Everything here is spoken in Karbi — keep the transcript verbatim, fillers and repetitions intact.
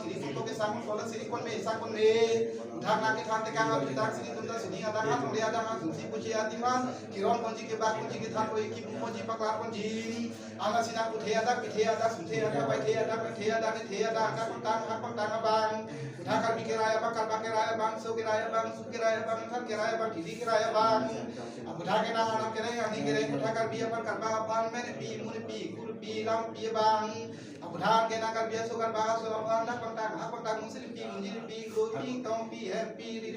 Siri tum ke sang kon, siri kon me, sang kon me. Uthak nang kethan tekang api dak siri tum ta sining adang, atum le adang, atum si puji atim an. Kiron ponji, kebak ponji, kethan ponji, kipu ponji, paklar ponji. Anat si nang puthe adak, pithe adak, sumthe adak, baithe adak, baithe adak, nethe adak, adak pangtang, hak pangtang abang. Uthak Karbi kerai abang, Karbak kerai abang, So kerai abang, Su kerai abang, Than kerai abang, Tili kerai abang. Aputhak kenang anak kerai, ani kerai, uthak Karbi aphan, Karbak aphan, men pi, mun pi, kur pi, lam pi abang. Aputhak kenang Karbi aso, Karbak aso aphan, dak pangtang, hak pangtang, mungsil pi, munjil pi, go pi, tong pi, hem pi, ri